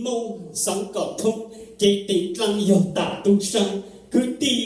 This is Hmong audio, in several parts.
Moob xaav kom thoob, kev teev dlaab yog tas tub saab. Kwv tij,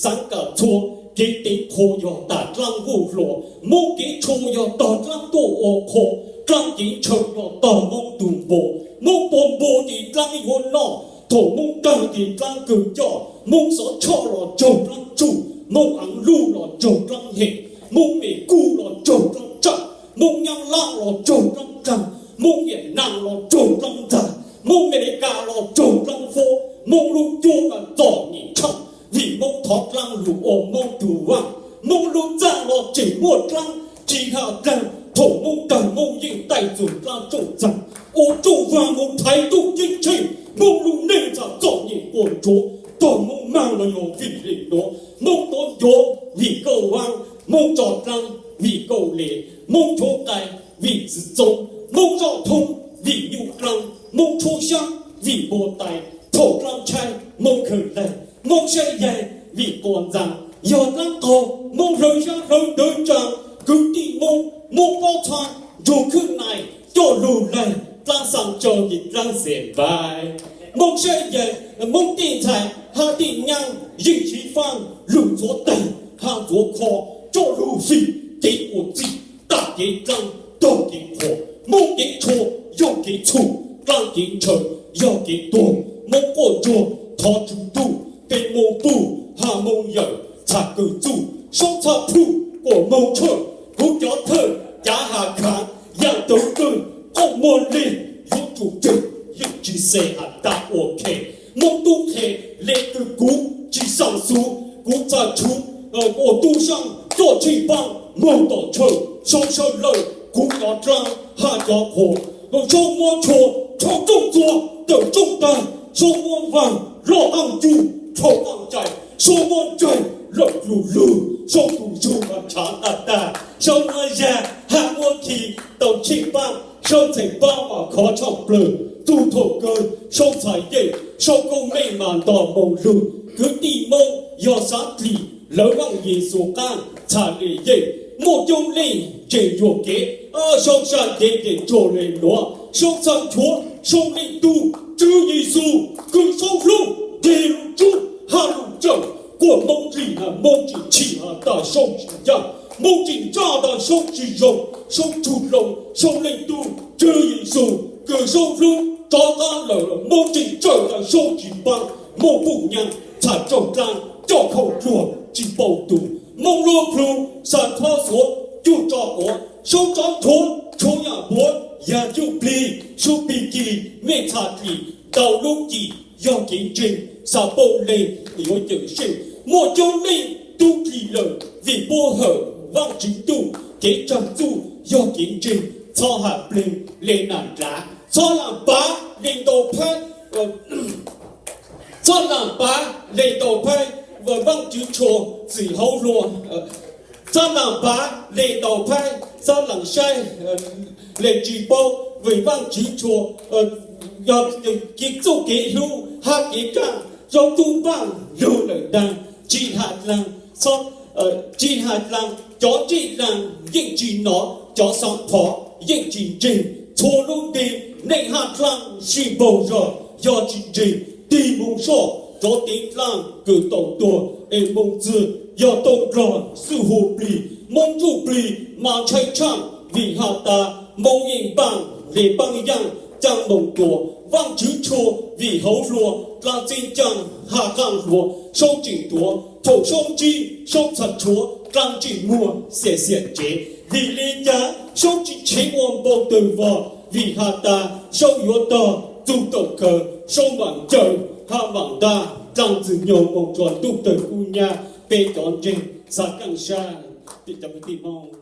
xaav kom txhua, kev teev qhua yog tas dlaab vuj hluas. Moob kev tshua yog tog dlaab tuaj ua qhua, dlaab kev ntshaw yog tog Moob tug npua. Moob puag npua ces dlaab yuav noj, thaum Moob taag ces dlaab kawg coj. Moob xov tshoj los tsaug dlaab tsuj, Moob aav luj los tsaug dlaab hem, Moob mem kuj los tsaug dlaab tsaam, Moob nyaab lab los tsaug dlaab dlaag, Moob Viaj Naam los tsaug dlaab ntxag, Moob Amelikas los tsaug dlaab fuab. Moob lub cuab mas txom nyem tshaaj, vim Moob thov dlaab lug ua Moob tug vaaj. Moob lub txaaj los tseem muaj dlaab, tsi has dlaag thaum Moob taag Moob yeej taij txug dlaab rooj txaag, ua rooj vaag moog thaiv tub ceeb tsheej. Moob lub neej txham txom nyem quas ntsuav, tog Moob maag los yog vim le nuav. Moob tuav ncuav vim kauj vaab, Moob tso dlaab vim kauj le, Moob nchuav qai vim txwv txoob, Moob zoj thoob vim nyuj dlaab, Moob tshuab xyaab vim npua tais, thaum dlaab tshaib Moob khaws laig, Moob saib yaig vim quas ntxaa, yog dlaab qaug Moob hlawv xyaab hlawv ntawv tsaa. Kwv tij Moob, Moob pob txha nrug khwb nais, coj lug laig dlaab xaa tsau ces dlaab xes npais. Moob saib yaig, Moob tej ntxhais hab tej nyaab yeej siv faab lug ntxuav taig hab ntxuav kho, coj lug fij kev ua txij, taag kev dlaab tog kev qhua, Moob kev tshua yoog kev txhum, dlaab kev ntshaw yog kev tuag. Moob quaj ntsuag thov tswv ntuj, peb Moob puj hab Moob yawm txham kawg txuj, Soob txhaj plhuj kuas Moob tshawj, kuv cov thawj cav has khaav, yaam tawv kawg qoob muag le, yuav tsum tseg yeej tsi xes has tas ua khe. Moob tub qhe le kws kuv tsi xaa xuv, kuv txhaj tshuv ua tub saab coj tsheej paab moog tom tshaw. Soob sawv lawm kuv cov dlaab hab cov qhua, Soob muab tshua rhaub rooj txuas tawm rooj taag, Soob muab vaag loj qaab cug rhaub qaab cai, Soob muab ncaig lawm lug lug, Soob tug zug mas nrhav tag tag, Soob muab zag hab muab khi tau tsheej paab, Soob txheem paab mas khov tshaaj plawg, txug thaum kawg Soob txhais yeej, Soob koob meej mas nto moog lug. Kwv tij Moob, yog xaav dlim lawv Vaaj Yexus qaab txhaj le yeej, muaj coob leej tseem yuam kev, Soob sab ntev ntes tsuag le nuav, Soob txhaj nchuav Soob Leej Tub, Tswv Yexus kws Soob hlub, nqeg lug tsub hab lug cawm, kuas Moob dlim has Moob tsi chim has tas Soob tsi ncaaj, Moob tsi ncaaj tas Soob tsi zoo, Soob tug loo, Soob Leej Tub, Tswv Yexus kws Soob hlub rov qaab lawm, Moob tsi tsawj tas Soob tsi paab, Moob puj nyaab txhaj raug dlaab coj khaum dluag tsi paub tug, Moob lub plhu xav thab xuav cug tso quav, Soob tsov thuav tshuav yaam puav yag cuj plig, Soob pig kig mej txhaj dlim ntau lub cim, yog kev ntseeg xav paub leej yuav cawm seej, muaj coob leej tub dlim lawm vim puab hawm Vaajtswv ntuj, kev tsaag txuj yog kev ntseeg, txhob has pleeg le nam dlaav, txhob laam pav le ntau phaib, txhob laam pav le ntau phaib, Vaajtswv tshua txwm hauv hlua, txhob laam pav le ntau phaib, txhob laam saib le tsi paub, vim Vaajtswv tshua yog kev txuj kev hlub hab kev kaaj, Soob tub npaaj lug lawm ntaag, tsi has dlaag, tsi has dlaag, cov ntsej dlaag yeej tsi nov, cov xaav phov yeej tsi ntseeg, txhua lub ntees neej hab dlaab sib npaug zog, yog tsi ntseeg tig moog soj, cov teev dlaab kws tau tuag es moog txwg, yog tau nrog xwb hu plig, Moob ntsuj plig mas ntshai tshaaj, vim has tas Moob yeej npaaj le paab yaaj, caab moog tuag, Vaajtswv tshua vim hauv hlua dlaab txeeb caaj hab qaab hluas, Soob tseem tuav thaum Soob ntsib, Soob txhaj tshuav dlaab ntsej muag xiam xiam tsev, vim le caag Soob tsi tsheev ua npau tawg vog, vim has tas Soob yuav tog txug thaum kawg, Soob maam ncaws hab maam ntaag dlaab ntxwg nyoog moog rua ntuj tawg kub nyab. Peb cov ntseeg xav kaaj sab, cov kwv tij Moob.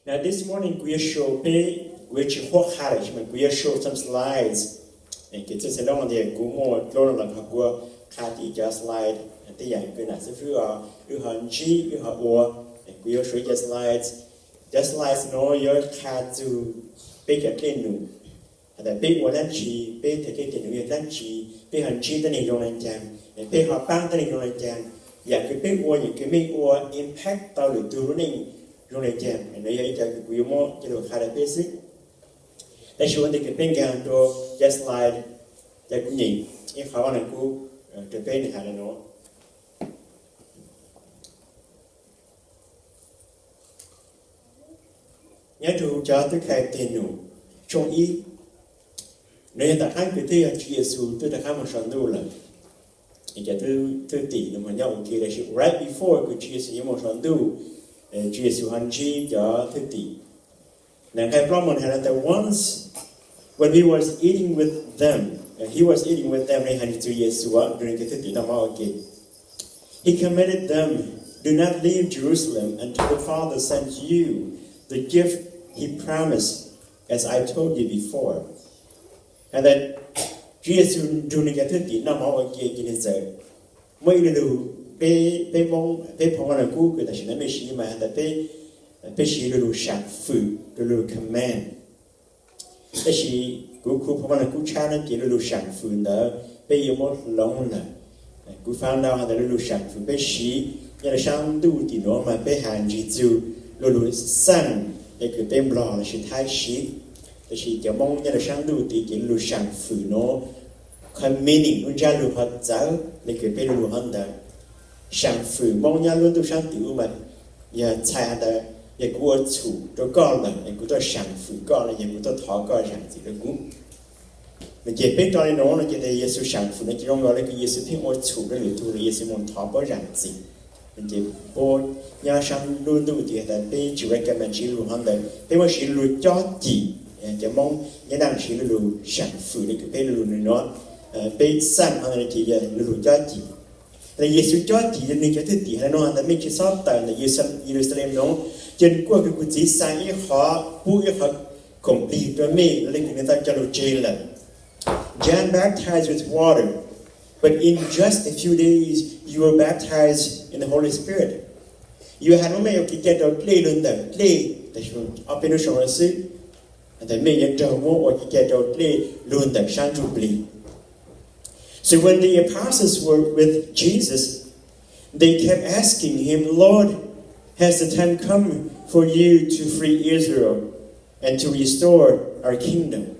Now this morning kuv yuav show peb, kuv yuav tsis qhuab qha lawm, kuv yuav show some slides. Kev txawj xav loo tias kuv muaj dlua los kuv qha tib cov slide, tej yam kws nam xib fwb wb ho ntsib wb ho ua. Kuv yuav show ib cov slides. Cov slides no yuav qha txug peb cov dej num, has tas peb ua dlaab tsi, peb thav dej num yog dlaab tsi, peb ho ntsib tuab neeg zoo le caag, peb ho paab tuab neeg zoo le caag, yam kws peb ua, yam kws mej ua impact tau lwm tug lub neej zoo le caag. No yog ib cov kws kuv yuav muab coj lug qha rau peb xwb. Tab sis ua ntej kws peb nkaag rua cov slide, cov kuv nyeem ib qho Vaajluskub rua peb nwg has le nuav. Nyob rau cov tub khai tej num tshooj ib, nws yog tom qab kws twb yog Tswv Yexus twb rov qab mus saum ntuj lawm, cov thwj tim nws mus nyob ua ke, tab sis right before kws Tswv Yexus yuav mus saum ntuj, Tswv Yexus ho ntsib cov thwj tim. Nws nqe plaub mus hais tias, once when he was eating with them, he was eating with them, nws hais rau Tswv Yexus rau nws cov thwj tim noj mov ua ke. He commanded them, do not leave Jerusalem until the Father sends you the gift he promised, as I told you before. Hais tias Tswv Yexus nrug nws cov thwj tim noj mov ua ke ces nws txawm muaj ib lo lus, peb, peb Hmoob, peb phoo Vaj Lug Kub kws tam sim no mej siv mas hais tias peb, peb siv lo lus sam fwm, lo lus command. Tab sis kuv khu phoo Vaj Lug Kub tshab no ces lo lus sam fwm ntawd peb yuav muab hloov lawm. Kuv found out hais tias lo lus sam fwm peb siv nyob rau sab ntuj tim nuav mas peb has ntsig txug lo lus xaaj, le kws peb Nplog lossis Thaib siv. Tab sis cov Moob nyob rau sab ntuj tid ces lo lus sam fwm nuav qhov meaning lub ntsab lug ho txawv le kws peb lo lus hov ntawd. Sam fwm Moob nyob lub ntuj sab ntuj mas yog txhais has tas yog kuv ua txhum rau koj lawm es kuv tuaj sam fwm koj los yog kuv tuaj thov koj zaam txim rau kuv. Mas ces peb rov li nuav no ces tas Yexus sam fwm no ces zoo nkaus le kws Yexus pheej ua txhum rau lwm tug los Yexus mus thov puab zaam txim. Ces puab nyob sab lub ntuj tid tas peb tsis recommend siv lug hov ntawd, peb muab siv lug cob cim. Cov Moob nyob dlaab siv lug sam fwm le kws peb lug nuav, peb xaaj hov ntawd ces yog lug cob cim. Yexus cob cim rau nws cov thwj tim hais nuav tas mej tsis xob tawm ntawm Yeluxalees nuav, ces kuaj kws kuv txiv xa ib qho, pub ib qho khoom plig rua mej le kws nws tau cog lug tseg lawm. John baptized with water, but in just a few days you will baptize in the Holy Spirit. Yuav has nuav mej yuav kev cai rau dlej lug ntawm dlej, ob peb nub soo lawm xwb, tas mej yuav raug muab ua kev cai rau dlej lug ntawm sab ntsuj plig. So when the apostles were with Jesus, they kept asking him, Lord, has the time come for you to free Israel and to restore our kingdom?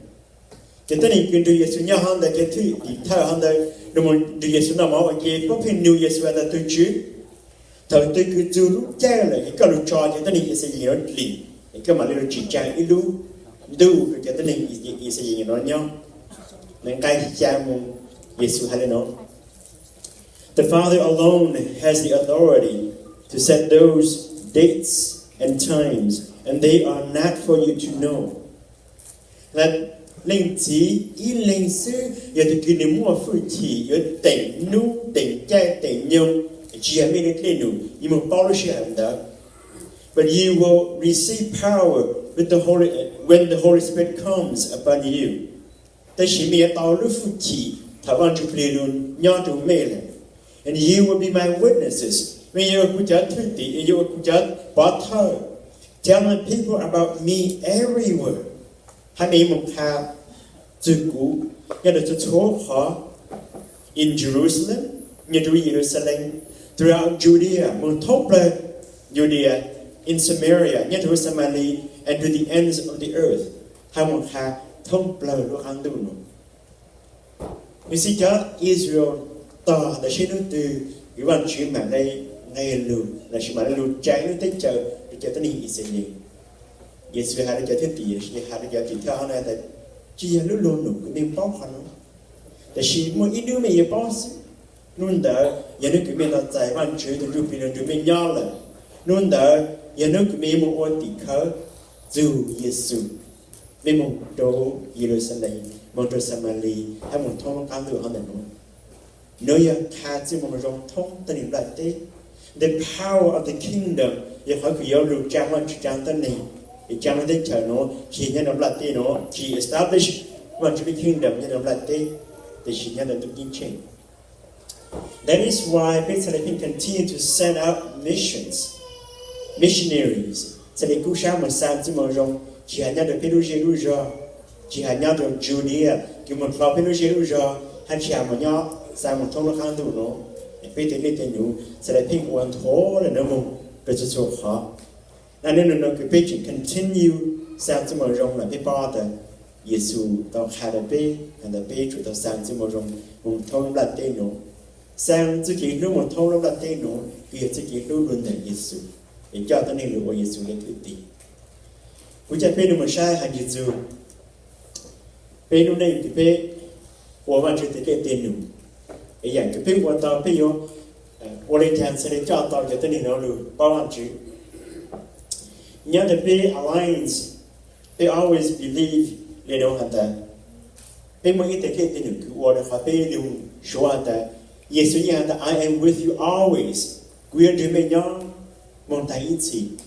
Ces tuab neeg kws nrug Yexus nyob hov ntawd, cov thwj tim thawj hov ntawd, nrug Yexus noj mov ua ke, puab pheej nug Yexus tas, Tug Tswv, thaum twg kws txug lub caij lawm es koj lug tso cov tuab neeg Yixalayees nuav dlim, es koj mam li lug tsim tsaa ib lub ntuj rau cov tuab neeg Yixalayees nuav nyob? Nqe xyaa mus, Yexus hais le nuav, The Father alone has the authority to set those dates and times, and they are not for you to know. Leej Txiv ib leeg xwb yog tug kws nws muaj hwj chim yuav teem nub teem caij teem nyoog, tsis yog mej le dlej num yuav moog paub lub sij hawm ntawd. But you will receive power with the Holy, when the Holy Spirit comes upon you. Tab sis mej yuav tau lub hwj chim thaum Vaj Ntsuj Plig lug nyob rua mej lawm. And you will be my witnesses, mej yuav ua kuv cov thwj tim, yuav ua kuv cov pov thawj, telling people about me everywhere. Hab mej yuav moog qha txug kuv nyob rua txhua txhua qhov, in Jerusalem, nyob rua Yeluxalees, throughout Judea, moog thoob plawg Judea, in Samaria, nyob rua Samalia, and to the ends of the earth, hab moog qha thoob plawg lub qaab ntuj nuav. Yog xib cov Israel tog tas seb nub twg kws Vaj Tswv mam le nqeg lug lossis mam le lug tsaa ib lub teb chaws rua cov tuab neeg Yixalayees. Yexus has rua cov thwj tim, has rua cov tim thawj hov tas, tsis yog lub lug num kws mej paub qhov nuav, tab sis muaj ib nub mej yuav paub xwb. Nub ntawd yog nub kws mej tau txais Vaj Tswv tug Ntsuj Plig lug nrug mej nyob lawm. Nub ntawd yog nub kws mej yuav moog ua tim khawv txug Yexus. Mej moog rua Yeluxalees, moog rua Samalia, hab moog thoob lub qaab ntuj hov ntawm nuav. Nuav yog qha txuj moo zoo thoob tuab neeg nplaj teb. The power of the kingdom yog qhov kws yuav lug tsaa Vaj Tswv tsaa tuab neeg, tsaa lub teb chaws nuav, tsis nyob rua nplaj teb nuav, tsis establish Vaj Tswv lub kingdom nyob rua nplaj teb, tab sis nyob rua ntuj ceeb tsheej. That is why peb txhad le pheej continue to send out missions, missionaries, txhad le kub sab moog xaa txuj moo zoo, tsis has nyob rua peb lub zej lub zog, tsis has nyob rua Judea, kws moog dlhau peb lub zej lub zog, hab tsis has moog nyob xaa moog thoob lub qaab ntuj nuav. Peb tej dlej tej num txhad le pheej ua nthuav le nuav moog rua txhua txhua qhov. Nub nua kws peb tseem continue xaa txuj moo zoo lawm, peb paub tas Yexus tau qha rua peb has tas peb tsum tau xaa txuj moo zoo moog thoob lub nplaj teb nuav. Xaa txuj kev hlub moog thoob lub nplaj teb nuav kws yog txuj kev hlub lug ntawm Yexus, es coj tuab neeg lug ua Yexus le thwj tim. Kuv coj peb mus saib hais ntsis txug peb lub neej kws peb ua Vaajtswv tej dej tej num, es yaam kws peb ua tau peb yuav ua le caag txhad le coj tau cov tuab neeg nuav lug paub Vaajtswv. Nyob rua peb Alliance, peb always believe le nuav has tas, peb muaj ib tug dej tej num kws ua rua qhov peb lug suav has tas, Yexus yeej has tas, I am with you always, kuv yuav nrug mej nyob moog tag ib txhis.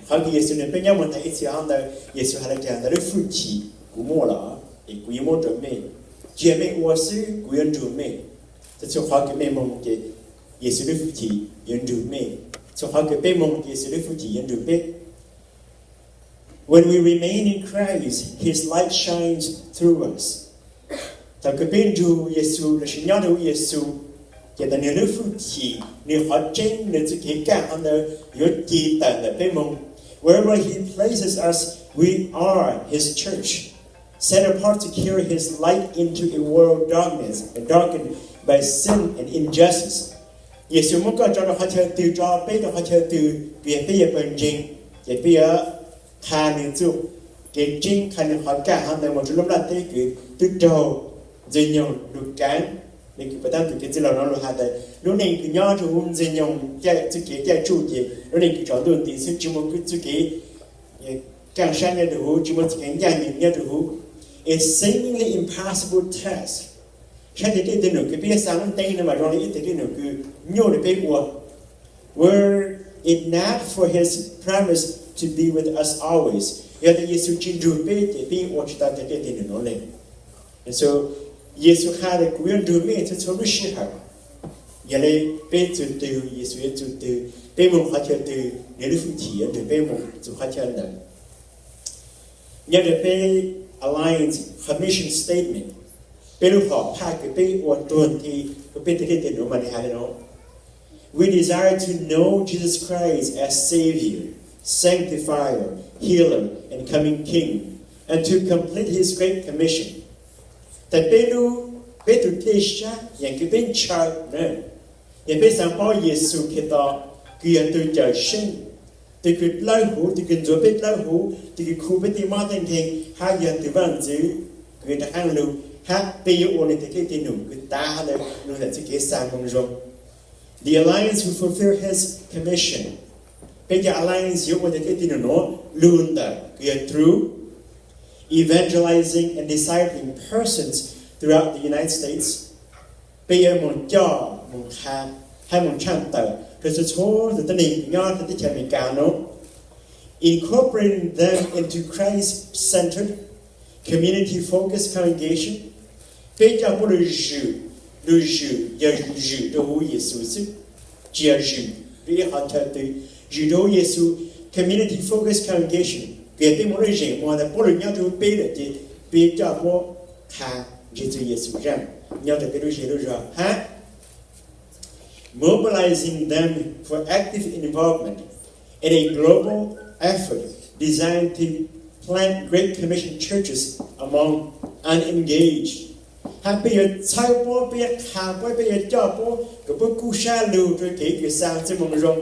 Qhov kws Yexus nrug peb nyob moog tag ib txhis hov ntawd, Yexus has le caag tas, lub fwj chim kuv muaj los es kuv yuav muab rua mej, tsi yog mej ua xwb, kuv yuav nrug mej. Txhua txhua qhov kws mej moog ces Yexus lub fwj chim yuav nrug mej. Txhua qhov kws peb moog ces Yexus lub fwj chim yuav nrug peb. When we remain in Christ, His light shines through us. Thaum kws peb nrug Yexus lossis nyob rua Yexus, ces tas nwg lub fwj chim, nwg qhov tseeb, nwg txuj kev kaj hov ntawd yuav ci tawm ntawm peb moog. Wherever He places us, we are His church, set apart to carry His light into a world darkness and darkened by sin and injustice. Yexus muab koj tso rua qhov chaw twg, tso peb rua qhov chaw twg, kws yog peb yuav pawg ntseeg, ces peb yuav qha nwg txuj kev tseeb, qha nwg qhov kaj hov ntawd moog rua lub nplaj teb kws twb raug Ntxwg Nyoog lug kaav. Nws kws puas tab tus kev txwj laug nuav lug has tas, lub neej kws nyob rua huv Ntxwg Nyoog txuj kev caij tsuj ces lub neej kws tsaus ntuj nti xwb, tsi muaj txuj kev kaaj sab nyob rua huv, tsi muaj txuj kev ncaaj nceeg nyob rua huv. A seemingly impossible task. Saib tej dej tej num kws peb xaa lub nteeb nuav mas zoo le ib tug dej num kws nyuaj rua peb ua. Were it not for His promise to be with us always, yog tas Yexus tsi nrug peb ces peb ua tsi tau tej dej tej num nuav le. Yexus qha tas kuv yuav nrug mej txhua txhua lub sij hawm. Yog le peb txug twg, Yexus yuav txug twg, peb moog qhov chaw twg, nwg lub fwj chim yuav nrug peb moog txug qhov chaw ntawd. Nyob rua peb Alliance Commission Statement, peb lub hom phaj kws peb ua tuag nti rua peb tej dej tej num mas nwg has le nuav: We desire to know Jesus Christ as Savior, Sanctifier, Healer, and Coming King, and to complete His Great Commission. Tas peb lub, peb tug dlej sab yog kws peb ntshaw na, yog peb xaav paub Yexus Khetos kws yog tug cawm seej, tug kws dlawb huv, tug kws ntxuav peb dlawb huv, tug kws khu peb tej mob tej nkeeg, hab yog tug vaaj ntxwv kws rov qaab lug, hab peb yuav ua nwg tej dej tej num kws tav hov ntawd lug ntawm txuj kev xaa moo zoo. The Alliance will fulfill His commission. Peb cov Alliance yuav ua tej dej tej num nuav lug ntawm kws yog through evangelizing and discipling persons throughout the United States. Peb yuav moog coj, moog qha, hab moog tshaaj tawm rua txhua txhua tug tuab neeg kws nyob rua teb chaws Amelikas nuav. Incorporating them into Christ-centered, community-focused congregation. Peb coj puab lug zwm, lug zwm yog zwm rua huv Yexus xwb, tsi yog zwm rua ib qhov chaw twg, zwm rua huv Yexus, community-focused congregation, kws peb muaj lub zeem muaj tas puab lug nyob rua huv peb lawm ces peb coj puab qha ntseeg txug Yexus zaaj nyob rua peb lub zej lub zog hab mobilizing them for active involvement in a global effort designed to plant Great Commission churches among unengaged. Hab peb yuav txhawb puab, peb yuav qha puab, peb yuav coj puab kom puab kub sab lug rua kev kws xaa txuj moo zoo,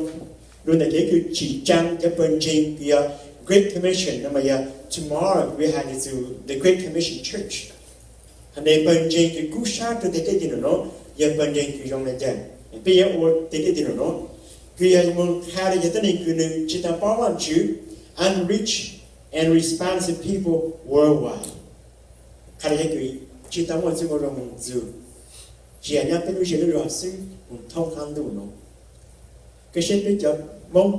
lug ntawm kev kws tsim tsaa cov pawg ntseeg kws yog Great Commission no mas yog tomorrow we have to do the Great Commission Church. Hab pawg ntseeg kws kub sab rua tej dej tej num nuav yog pawg ntseeg kws zoo le caag? Peb yuav ua tej dej tej num nuav kws yog moog qha rua cov tuab neeg kws nwg tsi tau paub Vaajtswv, unreached and unresponsive people worldwide. Qha rua cov kws tsi tau muaj txuj moo zoo moog txug, tsi yog nyob peb lub zej lub zog xwb, moog thoob qaab ntuj nuav. Koj saib peb cov Moob,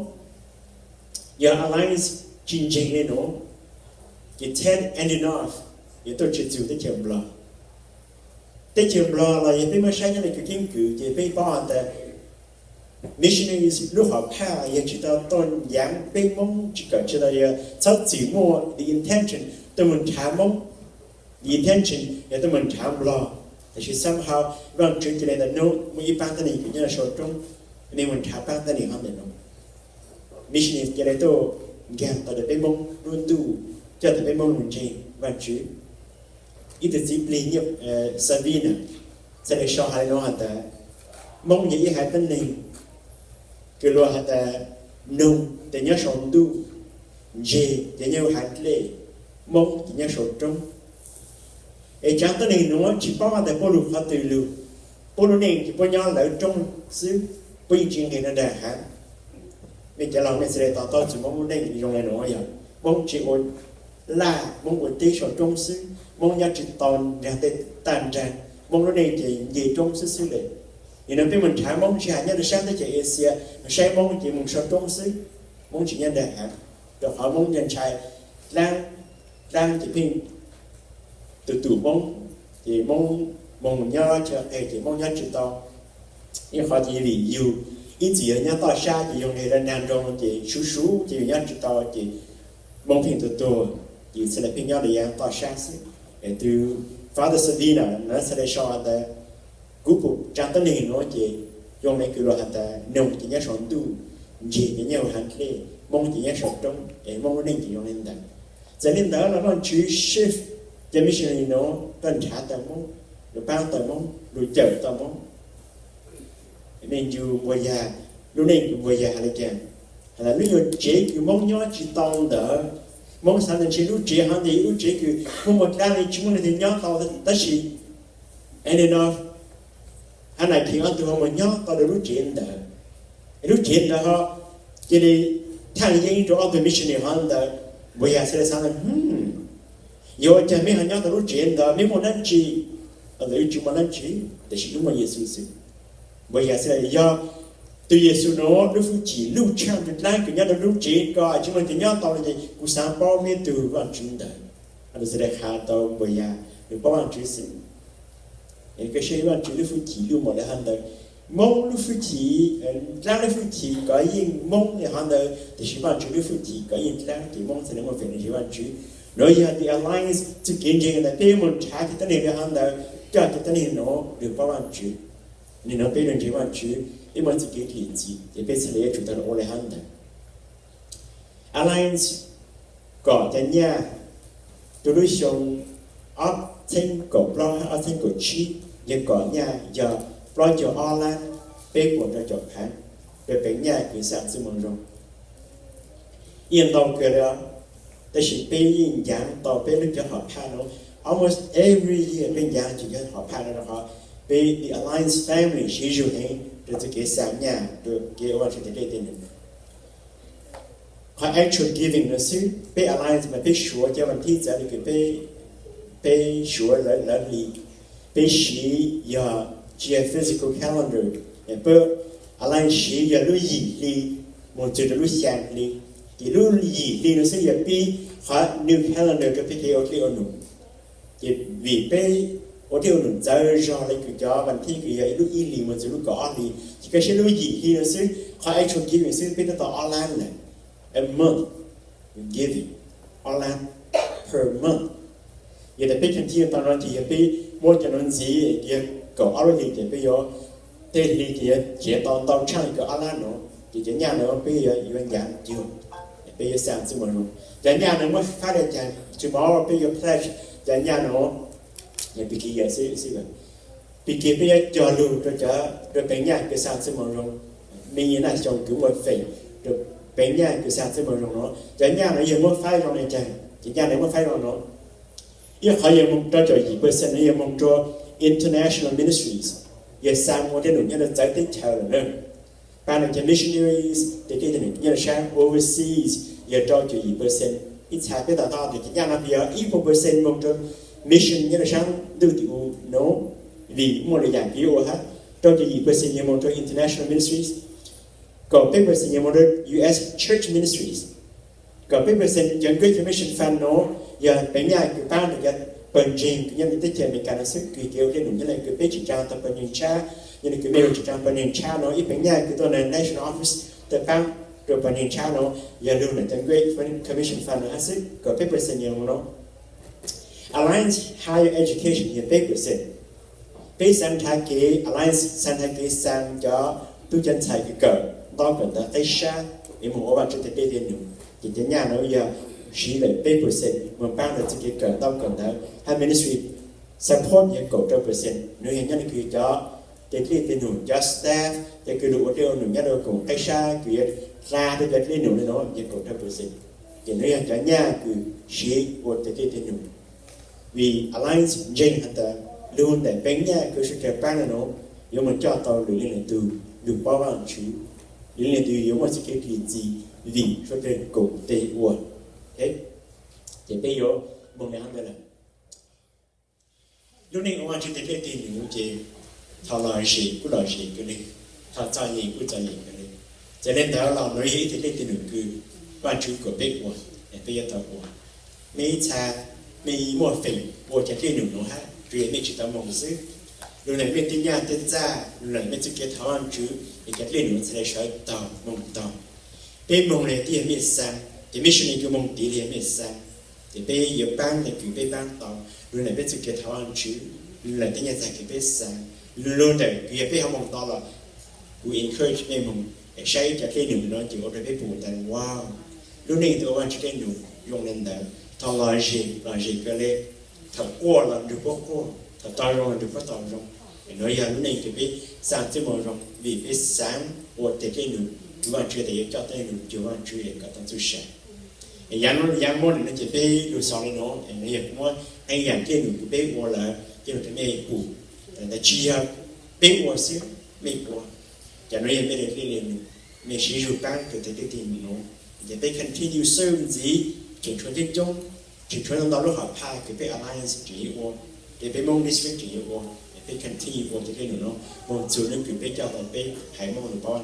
yog Alliance tsi ntseeg le nuav, ces Ted Andronoff yuav tuaj tsi txug teb chaws Nplog. Teb chaws Nplog los yog peb muab saib nyob le kws keeb kwm ces peb paub has tas missionaries lub hom phaj yog tsi tau tuaj yaav peb Moob, tsi kawm tsi tau, yog txhob txwm muaj the intention tuaj moog nrhav Moob, the intention yog tuaj moog nrhav Nplog. Tab sis somehow Vaajtswv ca le tas nub muaj ib paab tuab neeg kws nyob sau roob, nej moog nrhav paab tuab neeg hov ntawm nuav. Missionary ca le tuaj nkaag tau rua peb Moob lub ntuj, coj tau peb Moob moog ntseeg Vaajtswv. Ib tug txiv plig nyuj, Savina, txhaj le sau has le nuav has tas, Moob yog ib haiv tuab neeg kws luag has tas noog tes nyob sau ntuj. ntseg ces nyob hauv hav dlej, Moob ces nyob saum roob. Es tsaav tuab neeg nuav tsi paub has tas puab lug qhov twg lug, puab lub neej ces puab nyob lawv roob xwb, puab yeej tsi nqeg rau nraag haav. Mej cov laug mej txhad le to taub txug Moob lub neej zoo le nuav yog Moob tsi ua laj, Moob ua teb saum roob xwb, Moob nyob tsi tau nraag tej tag nraag, Moob lub neej ces nce roob xwb xwb le. Nim no peb moog nrhav Moob tsi has nyob rau saab teb chaws Asia, saib Moob ces moog saum roob xwb, Moob tsi nyob nraag haav, rau qhov Moob nyob ntshai dlaab, dlaab ces pheej tus tus Moob, ces Moob moog nyob chaw qeg ces Moob nyob tsi tau. Ib qhov ces vim yug ib txwm yog nyob toj sab ces yug nqeg rau nraag nroog ces suv suv ces yug nyob tsi tau ces Moob pheej tuag tuag, ces txhad le pheej nyob le yav toj sab xwb. Es tus Father Sabina na txhad le sau has tas, kuv pum tsaav tuab neeg nuav ces zoo le kws luag has tas noog ces nyob saum ntuj, ntseg ces nyob hauv hav dlej, Moob ces nyob saum roob, es Moob lub neej ces zoo le ntawd. Txawm le ntawd los Vaajtswv shift cov missionary nuav tuaj nrhav tau Moob, lug paab tau Moob, lug cawm tau Moob. Mej ncu Npuag Yag lub neej, kws Npuag Yag has le caag, has tas lub nyuas tsev kws Moob nyob tsi tau ntawd, Moob xaav tas ntshe lub tsev hov ntawd yog lub tsev kws muaj muaj dlaab le tsi muaj leej twg nyob tau, tab sis nim no hab nais kheev ob tug ho moog nyob tau rau lub tsev ntawd. Es lub tsev ntawd ho cia li thaaj yeeb rau ob tug missionary hov ntawd. Npuag Yag txhad le xaav tas, yog ua caag meb ho nyob tau lub tsev ntawd, meb muaj dlaab tsi? Ob tug tsi muaj dlaab tsi, tab sis lub muaj Yexus xwb. Npuag Yag txhad le, yog tus Yexus nuav lub hwj chim luj tshaaj rua dlaab kws nyob rau lub tsev ko tsi muaj leej twg nyob tau le ces kuv xaav paub meb tug Vaajtswv ntawd. Ob tug txhad le has tau Npuag Yag nws paub Vaajtswv xwb. Es koj saib Vaajtswv lub hwj chim luj npaum le hov ntawd. Moob lub hwj chim, dlaab lub hwj chim kov yeej Moob le hov ntawd, tab sis Vaajtswv lub hwj chim kov yeej dlaab, ces Moob txhad le muaj feem le ntseeg Vaajtswv. Nuav yog The Alliance txuj kev ntseeg ntawd, peb moog nrhav cov tuab neeg le hov ntawd, coj cov tuab neeg nuav lug paub Vaajtswv. Nim no peb lug ntseeg Vaajtswv, peb muaj txuj kev lim txim, ces peb txhad le yuav tsum tau lug ua le hov ntawd. Alliance kom cov nyaj, rua lub xyoo ob txheeb kaum plaub hab ob txheeb kaum tsib, yog kom nyaj yog plaub caug ob lab peb puas rau caum phav rua peev nyaj kws xaa txuj moo zoo. Yeej ntau kawg le, tab sis peb yeej ncav tau peb lub cov hom phaj nuav. Almost every year peb ncav cov hom phaj nuav rua qhov peb The Alliance family siv zug heev rua txuj kev xaa nyaj, rua kev ua Vaajtswv tej dlej tej num. Qhov actual giving nuav xwb, peb Alliance mas peb suav cov vas thib txawv le kws peb suav lawv hli. Peb siv yog tsi yog physical calendar, peb Alliance siv yog lub yim hli moog txug rua lub xyaa hli. Ces lub yim hli nuav xwb yog pib qhov new calendar rua peb kev ua dlej ua num. Ces vim peb ua dlej ua num txawv zog le kws cov vas thib kws yog lub ib hlis moog txug lub kaum ob hlis, ces koj saib lub yim hli nuav xwb, qhov actual giving xwb peb twb tau ob lab lawm. A month giving, ob lab per month. Yog tas peb continue tau no ces yog peb muab cov nuav ntxiv yog kaum ob lub hlis ces peb yuav, tej hli ces yuav nrhiav tau ntau tshaj le kaum ob lab nuav, ces cov nyaj nuav peb yuav ncav cuag, peb yuav xaa txuj moo zoo. Cov nyaj nuav muab faib le caag, tomorrow peb yuav pledge cov nyaj nuav, yog pig kig yog xwb, pig kig peb yuav cog lug rua cov, rua peev nyaj kws xaa txuj moo zoo. Me nyaj xyoo kws muaj feem rua peev nyaj kws xaa txuj moo zoo nuav, cov nyaj nuav yog muab faib zoo le caag, cov nyaj nuav muab faib zoo nuav. Ib qhov yog moog rau caum yim percent nuav yog moog rua international ministries, yog xaa ua dlej num nyob rua txawv teb chaws lawm na. Paab rua cov missionaries tej dlej tej num nyob rua saab overseas yog rau caum yim percent. Ib txha peb tau tau tas cov nyaj nuav yog ib puas percent moog rua mission nyob rua saab ntuj tim u nuav, vim muaj lwm yaam kws yuav ua hab. Rau caum yim percent yog moog rua international ministries, kaum peb percent yog moog rua U S church ministries. Kaum peb percent cov Great Commission Fund nuav yog peev nyaj kws paab rua cov pawg ntseeg kws nyob rua teb chaws Amelikas nuav xwb, kws kev ua dlej num nyob le kws peb tsim tsaa tau pawg ntseeg tshab, nyob le kws mej lug tsim tsaa pawg ntseeg tshab nuav, ib peev nyaj kws tuaj nuav national office tuaj paab rua pawg ntseeg tshab nuav yog lug nuav cov Great Commission Fund nuav hab xwb, kaum peb percent yog moog nuav. Alliance Higher Education yog peb percent. Peb xaa nrhav kev, Alliance xaa nrhav kev xaa cov tub cov ntxhais kws kawm ntau kawm ntawv qib sab es moog ua Vaajtswv tej dlej tej num, ces cov nyaj nuav yog siv lawm peb percent moog paab rua txuj kev kawm ntau kawm ntawv hab ministry support yog kaum rau percent. Nuav yog nyob le kws cov tej dlej tej num, cov staff, cov kws lug ua dlej ua num nyob rua koom qib sab kws yuav dlha rua cov dlej num le nuav yog kaum rau percent. Ces nws yog cov nyaj kws siv ua tej dej tej num. Vim Alliance ntseeg has tas lug ntawm peb nyaj kws suav dlawg paab le nuav yuav moog coj tau lwm leej lwm tug lug paub Vaajtswv, lwm leej lwm tug yuav muaj txuj kev txim vim suav dlawg koom tes ua. Ces peb yuav moog le hab ntawd lawm. Lub neej ua Vaajtswv tej dej tej num ces thaus lom zem kuj lom zem kawg le, thaus txom nyem kuj txom nyem kawg le. Ces le ntawd los nuav yog ib tej dej tej num kws Vaajtswv kom peb ua, peb yuav tau ua. Mej ib txha mej muaj feem ua cov dej num nuav hab, tsuas yog mej tsi tau moog xwb. Lug ntawm mej tej nyaj tej txag, lug ntawm mej txuj kev thov Vaajtswv es cov dej num txhad le sawv taug moog taug. Peb moog le twb yog mej xaa, ces mej sawv le kws moog tiv le yog mej xaa. Ces peb yuav paab le kws peb paab tau, lug ntawm peb txuj kev thov Vaajtswv, lug ntawm tej nyaj txag kws peb xaa, lug ntawm kws yog peb ho moog tau los, kuv encourage mej moog saib cov dej num nuav ces ua rua peb pum tas, wow, lub neej tug ua Vaajtswv dej num zoo le ntawd, thaus lom zem lom zem kawg le, thaus quaj los nrug puab quaj, thaus tau zoo los nrug puab tau zoo. Nuav yog lub neej kws peb xaa txuj moo zoo vim peb xaa ua tej dej num kws Vaajtswv tas yuav coj tej dej num cuag Vaajtswv kom tau txuj sa. Yaav muab le nuav ces peb lug xaus le nuav, nuav yog muab qee yaam dej num kws peb ua lawm coj lug rua mej pum tas tsi yog peb ua xwb, mej ua. Ces nuav yog mej le dej le num, mej siv zug paab rua tej dej tej num nuav, ces peb continue serve ntxiv tseem tshuav coob coob, tseem tshuav ntau ntau lub hom phaj kws peb Alliance tseem yuav ua, ces peb Moob District tseem yuav ua, peb continue ua tej dej num nuav moog txug hnub kws peb coj tau peb haiv Moob lug paub